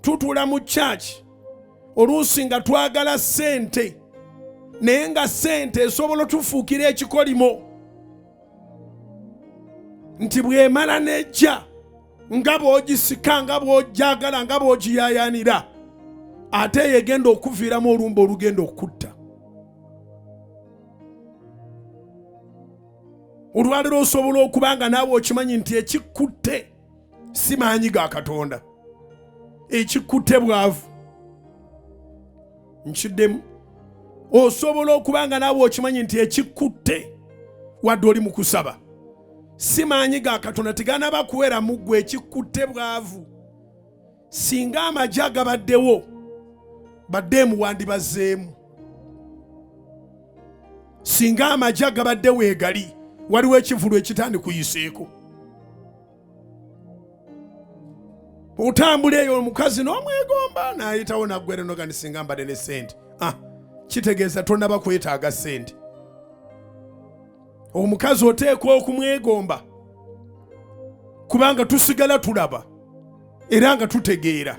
Tutuula mu church oluusi nga twagala ssente, naye nga ssente esobola otufuukira ekikolimo nti bw'emala n'ejja nga bw'ogisika, nga bw'ogyagala, nga bw'ogiyayanira, ate eyo egenda okuviiramu olumba olugenda okukutta. Olwaleero osobola okuba nga naawe okimanyi nti ekikutte si maanyi ga Katonda, ekikutte bwavu. Nkiddemu, osobola okuba nga naawe okimanyi nti ekikutte wadde oli mu kusaba si maanyi ga Katonda, teganaba kuwera mu ggwe, ekikutte bwavu. Singa amagye agabaddewo baddeemu wandibazzeemu. Singa amagye agabadde weegali, waliwo ekivulu ekitandikuyiseeko. Otambula eyo omukazi n'omwegomba n'ayitawo naggwera noga nti singa mbadde ne ssente. Kitegeeza tonnaba kwetaaga ssente. Omukazi oteekwa okumwegomba kubanga tusigala tulaba era nga tutegeera.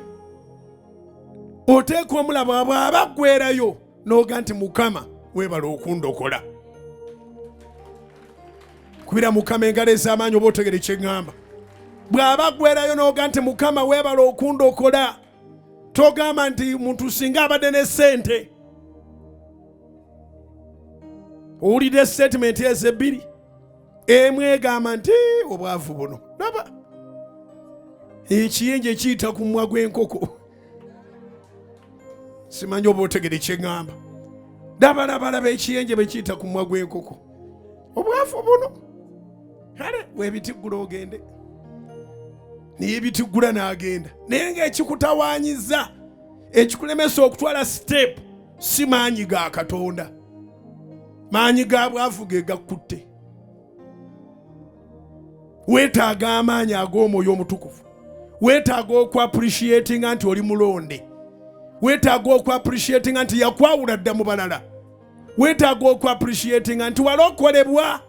Oteekwa omulaba bw'aba aggwerayo n'oga nti Mukama weebale okundokola. Kubira Mukama engalo ez'amaanyi oba otegere kye ŋŋamba. Bw'aba aggwerayo n'oga nti Mukama weebale okundokola, togamba nti muntu singa abadde ne ssente. Owulidde sitatimenti ezo ebbiri? Emu egamba nti obwavu buno, laba ekiyenje ekiyita ku mumwa gw'enkoko. Simanyi oba otegere kye ŋŋamba. Laba, laba, laba ekiyenje bwe kiyita ku mumwa gw'enkoko. Obwavu buno, kale weebitiggula ogende. Naye ebitiggula n'agenda, naye ng'ekikutawaanyiza, ekikulemesa okutwala siteepu si maanyi ga Katonda, maanyi ga bwavu ge gakkutte. Weetaaga amaanyi ag'Omwoyo Omutukuvu. Weetaaga okuappreciatinga nti oli mulonde. Weetaaga okuappreciatinga nti yakwawula dda mu balala. Weetaaga okuappreciatinga nti walokolebwa.